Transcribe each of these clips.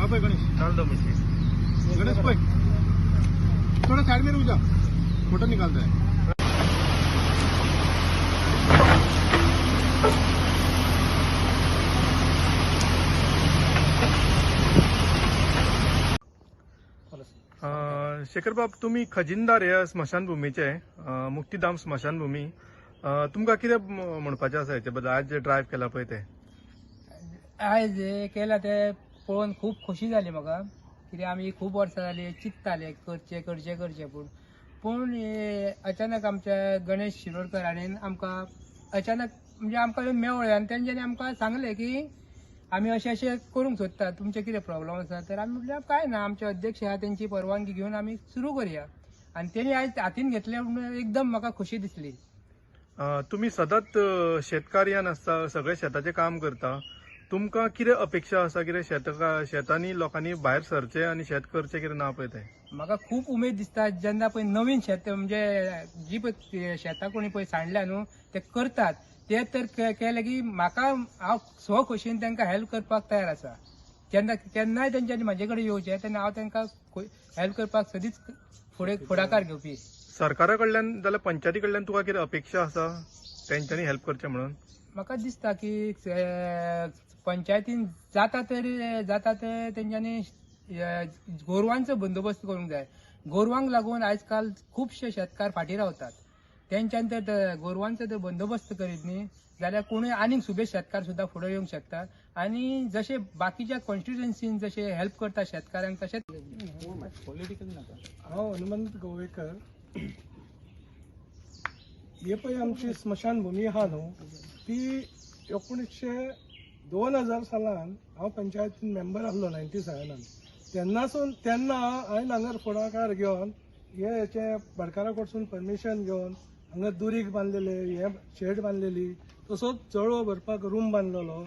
पळय गणेश. डाल दो मिसेस. गणेश पळय, थोड़ा साइड में रुक जा, फोटो निकालता है. शेखर बाब, तुमी खजिनदार ह्या स्मशानभुमीचे, मुक्तीधाम स्मशानभुमी. तुमकां कितें म्हणपाचें आसा हेचे बद्दल, आज जे ड्रायव्ह केला पळय ते? आयज हे केला ते पळोवन खूब खोशी जाली म्हाका. कित्याक आमी खूब वर्सां जाली चिंतताले करचें करचें करचें, पूण पूण हे अचानक आमच्या गणेश शिरोडकर हाणेन आमकां अचानक म्हणजे आमकां येवन मेवळे आनी तेंच्यांनी आमकां सांगलें की आमी अशें अशें करूंक सोदता, तुमचें कितें प्रॉब्लम आसा? तर आमी म्हटल्यार कांय ना, आमचे अध्यक्ष आहा तेंची परवानगी घेवन आमी सुरू करया. आनी तेणी आयज हातीन घेतलें म्हणून एकदम म्हाका खोशी दिसली. तुमी सदांच शेतकार्यान आसता, सगळे शेताचें काम करता. तुमकां कितें अपेक्षा आसा, कितें शेतांनी लोकांनी भायर सरचें आनी शेत करचें कितें ना पळय तें? म्हाका खूब उमेद दिसता जेन्ना पळय नवीन शेत म्हणजे जी पळय शेतां कोणी पळय सांडल्या न्हू ते करतात, ते तर केले की म्हाका हांव स्व खोशयेन तांकां हेल्प करपाक तयार आसा. जेन्ना केन्नाय तेंच्यांनी म्हाजे कडेन येवचें तेन्ना हांव तांकां हेल्प करपाक सदींच फुडें फुडाकार घेवपी. सरकारा कडल्यान जाल्यार पंचायती कडल्यान तुका कितें अपेक्षा आसा तेंच्यांनी हेल्प करचें म्हणून? म्हाका दिसता की पंचायतीन जाता तरी जाता ते तेंच्यांनी गोरवांचो बंदोबस्त करूंक जाय. गोरवांक लागून आयज काल खुबशे शेतकार फाटीं रावतात. तेंच्यान तर गोरवांचो जर बंदोबस्त करीत न्ही जाल्यार कोणूय आनीक सुबेज शेतकार सुद्दां फुडें येवंक शकता आनी जशे बाकीच्या कॉन्स्टिट्युएन्सीन जशे हेल्प करता शेतकारांक तशेंच. हांव हनुमंत गोवेकर. हे पळय आमची स्मशानभुमी आहा न्हू, ती 1900 सालान हांव पंचायतीन मेंबर आहलो 97. तेन्नासून तेन्ना हांवें हांगर फुडाकार घेवन हे हेचे भाटकारा कडसून परमिशन घेवन हांगा दुरीग बांदलेले, हे शेड बांदलेली, तसोच जळो भरपाक रूम बांदलेलो.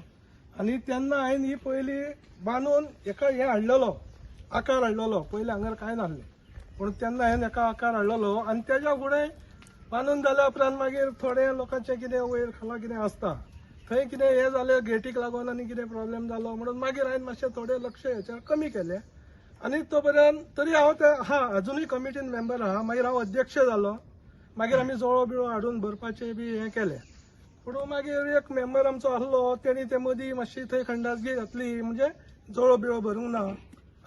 आनी तेन्ना हांवें ही पयली बांदून एका हें हाडलेलो, आकार हाडलेलो. पयलीं हांगर कांय नासलें, पूण तेन्ना हांवें एका आकार हाडलेलो. आनी तेज्या फुडें बांदून जाल्या उपरांत मागीर थोडे लोकांचें कितें वयर खाला कितें आसता थंय कितें हें जालें, गेटीक लागून आनी कितें प्रॉब्लेम जालो म्हणून मागीर हांवें मातशें थोडें लक्ष हेचेर कमी केलें. आनी तो पर्यंत तरी हांव ते आहा, अजुनूय कमिटीन मेंबर आहा. मागीर हांव अध्यक्ष जालो. मागीर आमी जळो बिळो हाडून भरपाचें बी हें केलें. पूण मागीर एक मेंबर आमचो आसलो, तेणी ते मदीं मातशी थंय खंडासगी घातली, म्हणजे जळो बिळो भरूंक ना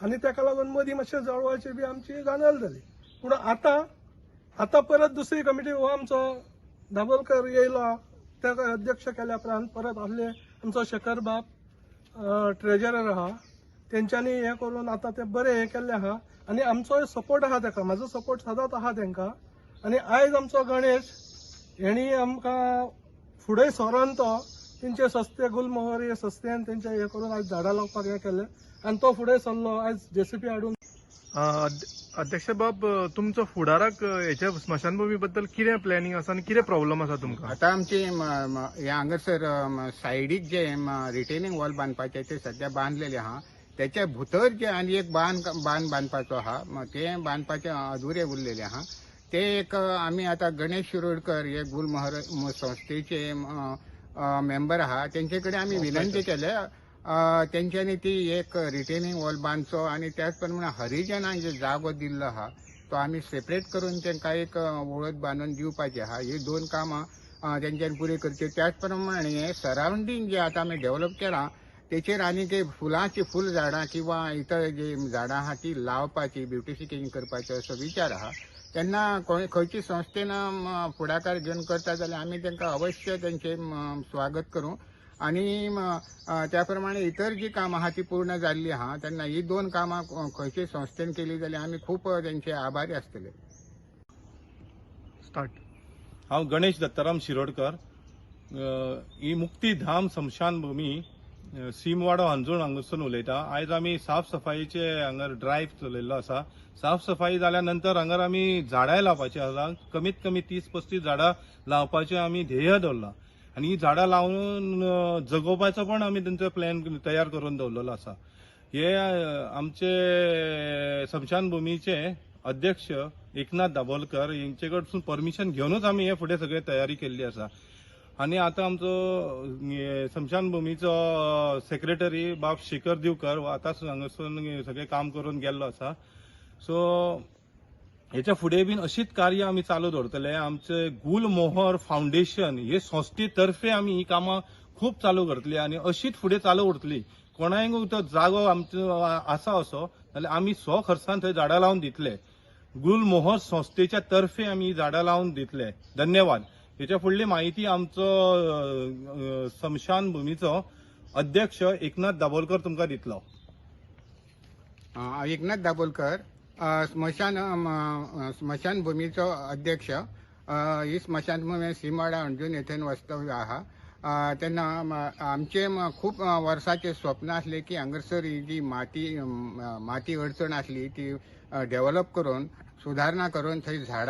आनी तेका लागून मदीं मातशें जळवाची बी आमची जाणल जाली. पूण आतां आतां परत दुसरी कमिटी, हो आमचो दाबोलकर येयलो, ताका अध्यक्ष केल्या उपरांत परत आहले आमचो शेखर बाब ट्रेजरर आहा, तेंच्यांनी हें करून आतां ते बरें हें केल्लें आहा. आनी आमचोय सपोर्ट आहा तेका, म्हाजो सपोर्ट सदांच आहा तेंकां. आनी आयज आमचो गणेश हेणी आमकां फुडें सरोन तो तेंचे संस्थे गुलमोहर हे संस्थेन तेंचे हें करून आयज झाडां लावपाक हें केलें आनी तो फुडें सरलो, आयज जेसीबी हाडून. अध्यक्ष बाब, तुमचो फुडाराक हेच्या स्मशानभुमी बद्दल कितें प्लॅनिंग आसा आनी कितें प्रॉब्लम आसा तुमकां? आतां आमची हे हांगासर सायडीक जे रिटेनिंग वॉल बांदपाचे ते सध्या बांदलेले आहा. त्याच्या भितर जे आनी एक बांद बांदपाचो आहा, ते बांदपाचे अधुरे उरलेले आहा. ते एक आमी आतां गणेश शिरोडकर हे गुलमोहर संस्थेचे मेंबर आहा, तेंचे कडेन आमी विनंती केल्या, तेंच्यांनी ती एक रिटेनिंग वॉल बांदचो. आनी त्याच प्रमाणे हरिजनांक जे जागो दिल्लो आहा तो आमी सेपरेट करून तांकां एक वळख बांदून दिवपाची आहा. ही दोन कामां तेंच्यांनी पुरी करची. त्याच प्रमाणे सरावंडींग जे आतां आमी डेव्हलप केलां तेचेर आनीक एक फुलांची फूल झाडां किंवा इतर जी झाडां आहा ती लावपाची, ब्युटिफिकेशन करपाचो असो विचार आहा. तेन्ना खंयची संस्थेन फुडाकार घेवन करता जाल्यार आमी तांकां अवश्य तेंचे स्वागत करूं. आनी त्या प्रमाणे इतर जी कामां आहा ती पूर्ण जाल्ली आहा, तेन्ना ही दोन कामां खंयचे संस्थेन केली जाल्यार आमी खूब तेंचे आभारी आसतले. स्टार्ट. हांव गणेश दत्ताराम शिरोडकर. ही मुक्तीधाम स्मशानभूमी सीमवाडो हणजूण हांगासून उलयता. आयज आमी साफ सफाईचे हांगर ड्रायव्ह चलयल्लो आसा. साफ सफाई जाल्या नंतर हांगर आमी झाडांय लावपाची आसा. कमीत कमी 30-35 झाडां लावपाचें आमी ध्येय दवरलां आनी ही झाडां लावन जगोवपाचो पण आमी तेंचो प्लॅन तयार करून दवरलेलो आसा. हे आमचे स्मशानभुमीचे अध्यक्ष एकनाथ दाबोलकर हेंचे कडसून परमिशन घेवनूच आमी हे फुडें सगळें तयारी केल्ली आसा. आनी आतां आमचो स्मशानभुमीचो सेक्रेटरी बाब शेखर दिवकर आतां हांगासून सगळें काम करून गेल्लो आसा. सो हेच्या फुडें बीन अशीच कार्य आमी चालू दवरतले. आमचे गुलमोहर फावंडेशन हे संस्थे तर्फे आमी ही कामां खूब चालू करतली आनी अशीच फुडें चालू उरतली. कोणायक तो जागो आमचो आसा असो जाल्यार आमी स्व खर्चान थंय झाडां लावन दितले. गुलमोहर संस्थेच्या तर्फे आमी ही झाडां लावन दितले. धन्यवाद. हेच्या फुडली म्हायती आमचो स्मशानभुमीचो अध्यक्ष एकनाथ दाबोलकर तुमकां दितलो. हांव एकनाथ दाबोलकर, स्मशानभुमीचो अध्यक्ष. ही स्मशानभूमी सीमवाडा अंजून येथेन वस्तव्य आहा. तेन्ना आमचे खूब वर्साचे स्वप्न आसले की हांगासर ही जी माती अडचण आसली ती डेव्हलप करून सुधारणा करून थंय झाडां